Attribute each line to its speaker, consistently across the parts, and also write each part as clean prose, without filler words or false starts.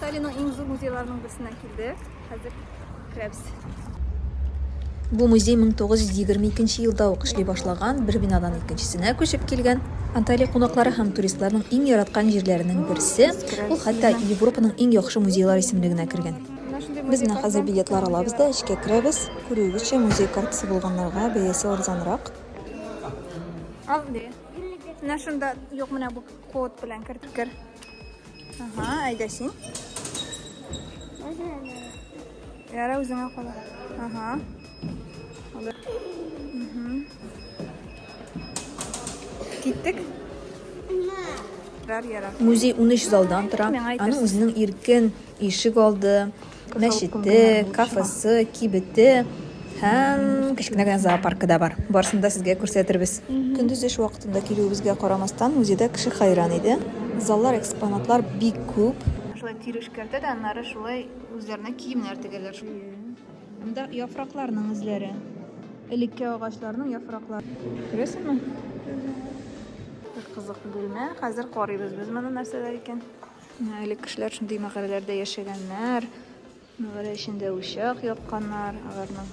Speaker 1: Анталиянең иң зур музейларының берсенә килдек. Хәзер керәбез.
Speaker 2: Бу музей 1922 елда ук эшли башлаган, бер бинадан икенчесенә күчеп килгән. Анталия кунаклары һәм туристларның иң яраткан җирләренең берсе, ул хәтта Европаның иң яхшы музейлар исемлегенә кергән. Без менә хәзер билетлар алабыз да эчкә керәбез. Күрүегезчә, музей картасы булганнарга бәясе арзанрак.
Speaker 1: Ал, ди. Менә шунда, юк, менә бу код белән кертеп кер. Ага, әйдә син. Яра үзеңә кала. Ага. Киттек.
Speaker 2: Музей 13 залдан тора. Аның үзенең иркен ишек алды, мәчете, кафесы, кибете һәм кечкенә генә зоопаркы да бар. Барысын да сезгә күрсәтербез. Көндез эш вакытында килүебезгә карамастан, музейда кеше хәйран иде. Заллар, экспонатлар бик күп.
Speaker 1: Шулай тире эшкәртә дә, аннары шулай үзләренә киемнәр тегәләр. Монда яфракларның эзләре. Элекке агачларның яфраклары. Күрәсеңме? Бер кызык бүлмә. Хәзер карыйбыз без моны нәрсәләр икән. Менә элек кешеләр шундый мәгарәләрдә яшәгәннәр. Мәгарә эчендә учак якканнар. Аларның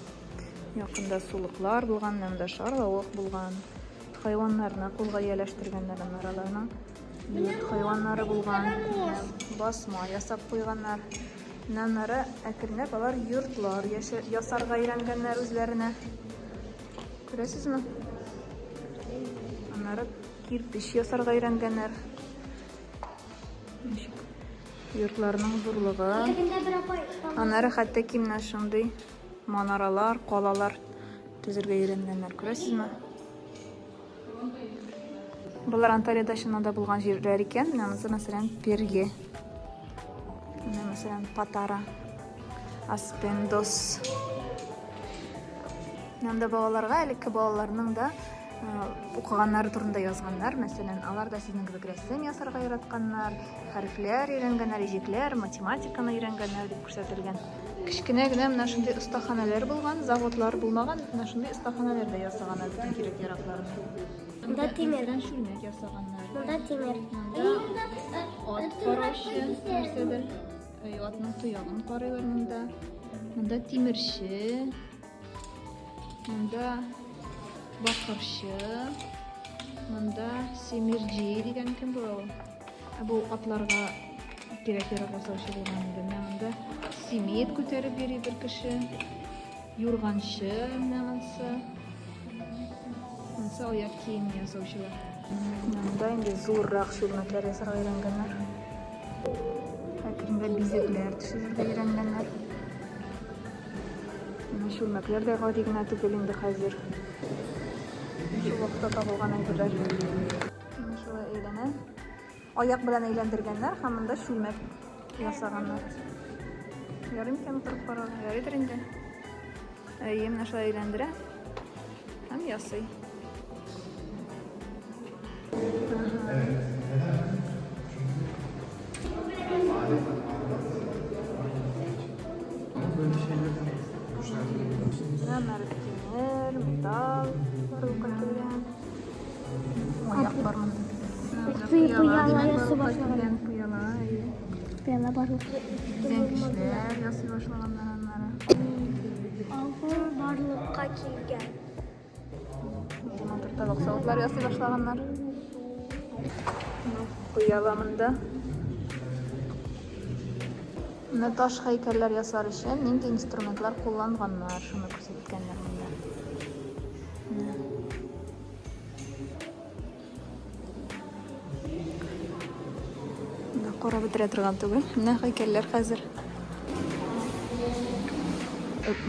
Speaker 1: якында сулыклар булган, менә монда шарлавык булган. Хайваннарны кулга ияләштергәннәр, аннары аларның йорт хайваннары булган. Басма ясап куйганнар. Менә аннары әкренләп алар йортлар ясарга өйрәнгәннәр үзләренә. Күрәсезме? Аннары кирпеч ясарга өйрәнгәннәр. Ничек йортларның зурлыгы. Аннары хәтта ки менә шундый манаралар, калалар төзергә өйрәнгәннәр. Күрәсезме? Болар Анталиядә чыннан да булган җирләр икән. Менә монысы, мәсәлән, Перге. Менә, мәсәлән, Патара. Аспендос. Монда балаларга элекке балаларның да укыганнары турында язганнар. Мәсәлән, алар да сезнең кебек рәсем ясарга яратканнар, хәрефләр өйрәнгәннәр, иҗекләр, математиканы өйрәнгәннәр дип күрсәтелгән. Кечкенә генә менә шундый остаханәләр булган, заводлар булмаган, менә шундый остаханәләрдә ясаганнар бөтен кирәк-яракларны.
Speaker 3: Монда тимер.
Speaker 1: Мәсәлән, чүлмәк ясаганнар.
Speaker 3: Монда тимер.
Speaker 1: Монда ат караучы нәрсәдер. Атның тоягын карыйлар монда. Монда тимерче. Монда бакырчы, монда семирҗи дигән кем була ул? Ә бу атларга кирәк-ярак ясаучы булган инде. Менә монда симит күтәреп йөри бер кеше. Юрганчы менә монысы. Монысы аяк киеме ясаучылар. Менә монда инде зуррак чүлмәкләр ясарга өйрәнгәннәр. Әкренләп бизәкләр төшерергә өйрәнгәннәр. Менә чүлмәкләр дә гади генә түгел инде хәзер. Шул вакытта табылган әйберләр. Менә шулай әйләнә. Аяк белән әйләндергәннәр һәм монда чүлмәк ясаганнар. Ярый микән утырып карарга? Ярыйдыр инде. Әйе, менә шулай әйләндерә һәм ясый. Тимер, металл барлыкка килгән. Аяк бар монда.
Speaker 3: Пыяла ясый башлаган.
Speaker 1: Пыяла, әйе.
Speaker 3: Пыяла барлыкка
Speaker 1: Бизәнгечләр ясый башлаганнар аннары.
Speaker 3: Алтын барлыкка килгән.
Speaker 1: Матур табак савытлар ясый башлаганнар. Пыяла монда. Менә таш һәйкәлләр ясар өчен нинди инструментлар кулланганнар, шуны күрсәткәннәр монда. Менә карап бетерә торган түгел. Менә һәйкәлләр хәзер.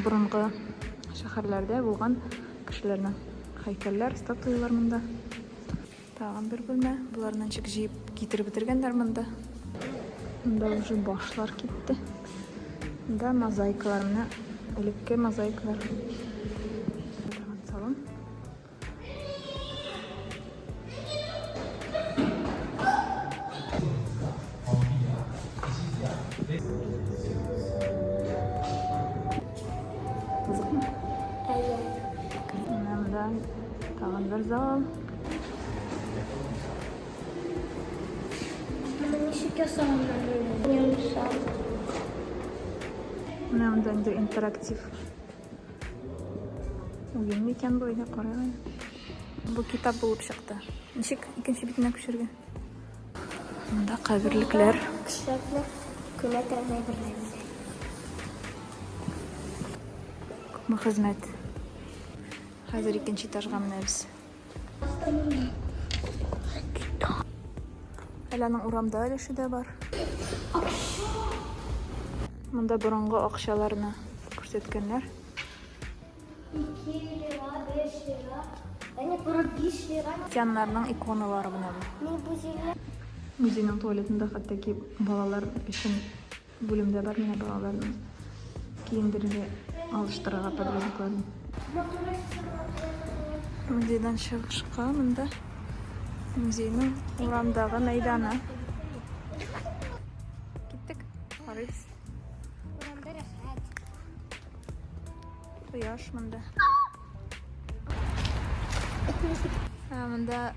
Speaker 1: Борынгы шәһәрләрдә булган кешеләрнең һәйкәлләр, статуялар монда. Тагын бер бүлмә. Боларны ничек җыеп китереп бетергәннәр монда. Монда уже башлар китте. Монда мозаикалар, менә элекке мозаикалар. Салон. Кызыкмы?
Speaker 3: Әйе.
Speaker 1: Менә монда тагын бер зал.
Speaker 3: Моны ничек ясаганнар? Душа.
Speaker 1: Менә монда инде интерактив уен микән бу, әйдә карыйк. Бу китап булып чыкты. Ничек икенче битенә күчәргә? Монда каберлекләр.
Speaker 3: Кешеләрне күмә торган әйберләр.
Speaker 1: Күпме хезмәт. Хәзер икенче этажга менәбез. Әле аның урамда өлеше дә бар. Монда борынгы акчаларны күрсәткәннәр.
Speaker 3: 2 лира, 5 лира. Әне күреп 5 лира.
Speaker 1: Океаннарның иконалары менә бу.
Speaker 3: Мин бу җиргә
Speaker 1: Музейның туалетында хәтта ки балалар өчен бүлем дә бар, менә балаларны киендерергә, алыштырырга подгузникларын. Музейдан чыгышка монда музейның урамдагы мәйданы. Киттек, карыйбыз.
Speaker 3: урамда рәхәт.
Speaker 1: Кояш монда. Ә, монда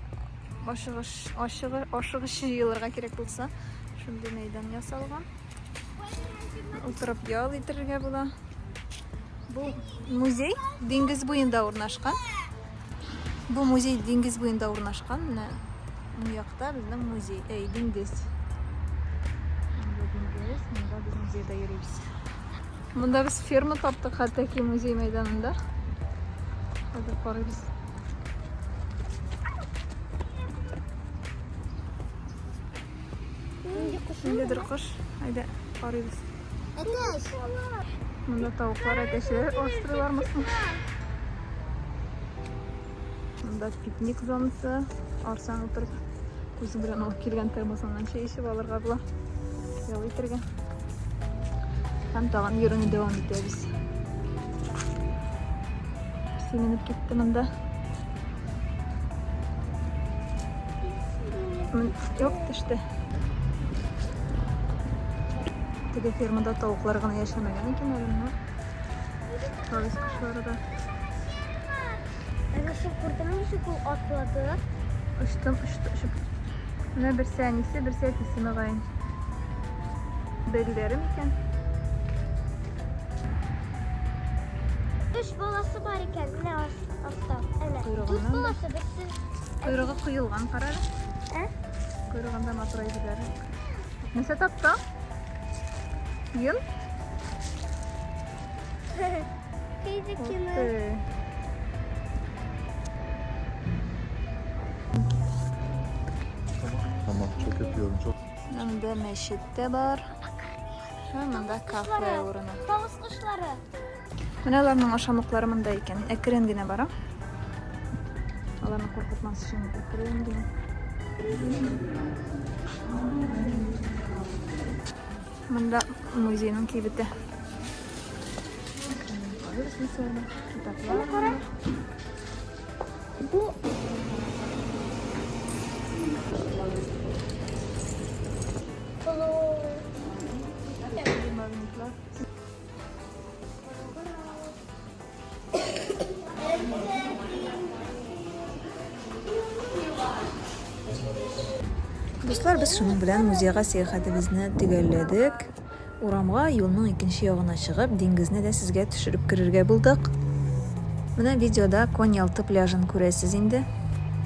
Speaker 1: ашыгыш, ашыгы, ашыгыч җыелырга кирәк булса, шундый мәйдан ясалган. Утырып ял итәргә була. Бу музей диңгез буенда урнашкан. Бу музей диңгез буенда урнашкан. Менә уң якта безнең музей, әй, диңгез. Монда диңгез, монда без музейда йөрибез. Монда без ферма таптык хәтта ки музей мәйданында. Хәзер карыйбыз.
Speaker 3: Нинди кош?
Speaker 1: Ниндидер кош. Әйдә, карыйбыз.
Speaker 3: Әтәч.
Speaker 1: Монда тавыклар, әтәчләр асрыйлармы соң? Монда пикник зонасы. Арсаң утырып, үзең белән алып килгән термосыңнан чәй эчеп алырга була. Ял итәргә. Һәм тагын йөрүне дәвам итәбез. Сименеп китте монда. Юк, төште. Теге фермада тавыклар гына яшәмәгән икән әле менә. Тавис кошлары да.
Speaker 3: Әнә син күрдеңме ничек ул атлады?
Speaker 1: Очтым, очты, очып. Менә берсе әнисе, берсе әтисе мөгаен. Белләре микән?
Speaker 3: Өч баласы бар икән, менә артта. Әнә.
Speaker 1: Койрыгыннан
Speaker 3: Дүрт
Speaker 1: да.
Speaker 3: баласы, берсе.
Speaker 1: Койрыгы коелган, кара әле.
Speaker 3: Ә?
Speaker 1: Койрыгында матур әйберләре. Нәрсә таптың? Йон?
Speaker 3: Кейде
Speaker 1: Ух
Speaker 3: кино.
Speaker 1: ты.
Speaker 4: Tamam çok öpüyorum çok.
Speaker 1: Монда мәчет тә бар. Һәм монда кафе урыны.
Speaker 3: Тавыш кошлары.
Speaker 1: Менә аларның ашамлыклары монда икән. Әкрен генә барам. Аларны куркытмас өчен әкрен генә. Монда музейның кибете. Карыйбыз нәрсә бар. Китаплар.
Speaker 3: Кара. Бу Клоун.
Speaker 1: Магнитлар.
Speaker 2: Дуслар, без шуның белән музейга сәяхәтебезне төгәлләдек. Урамга юлның икенче ягына чыгып, диңгезне дә сезгә төшереп керергә булдык. Менә видеода Коньялты пляжын күрәсез инде.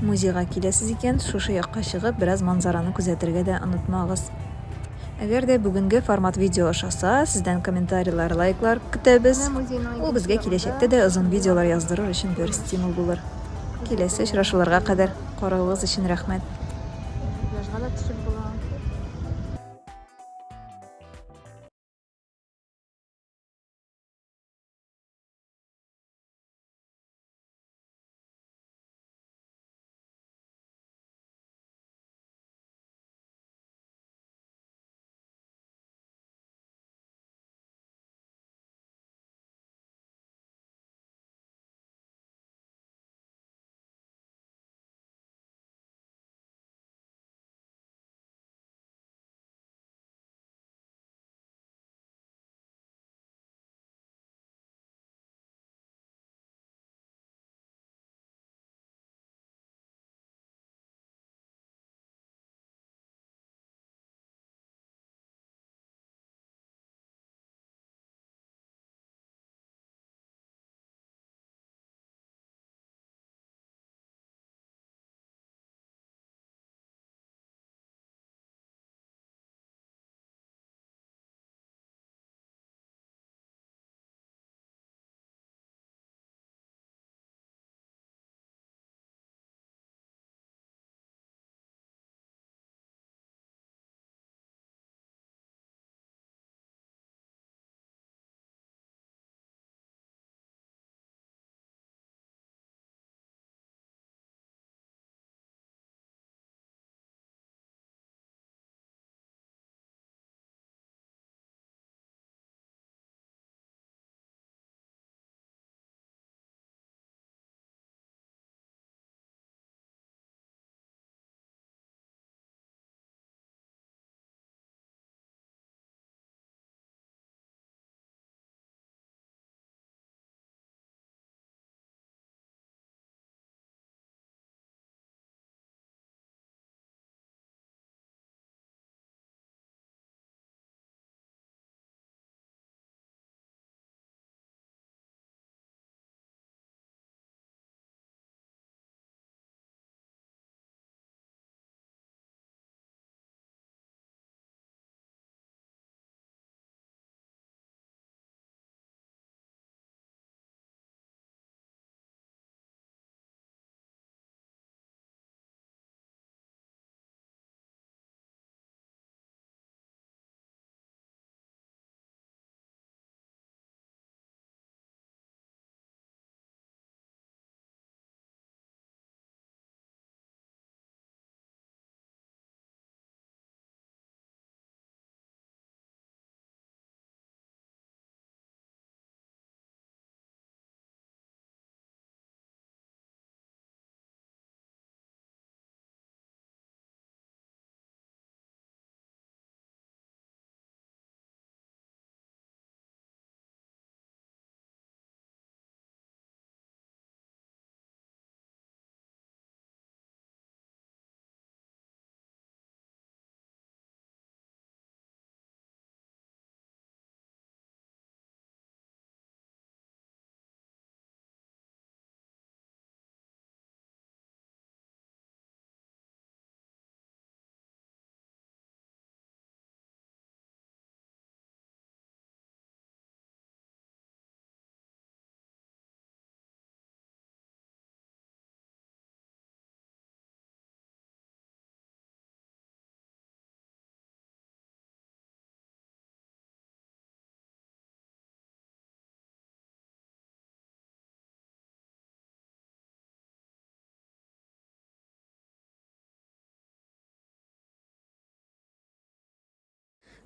Speaker 2: Музейга киләсез икән, шушы якка чыгып, бераз манзараны күзәтергә дә онытмагыз. Әгәр дә бүгенге формат видео ошаса, сездән комментарийлар, лайклар көтәбез.
Speaker 1: Менә музейның
Speaker 2: Ул безгә
Speaker 1: икенче
Speaker 2: киләчәктә дә озын видеолар яздырыр өчен бер стимул булыр. Киләсе очрашуларга кадәр каравыгыз өчен рәхмәт.
Speaker 1: Пляжга да төшеп була.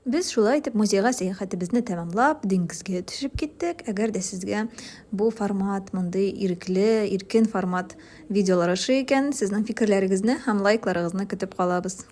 Speaker 2: Без шулай итеп музейга сәяхәтебезне тәмамлап, диңгезгә төшеп киттек. Әгәр дә сезгә бу формат, мондый ирекле, иркен формат видеолар ошый икән, сезнең фикерләрегезне һәм лайкларыгызны көтеп калабыз.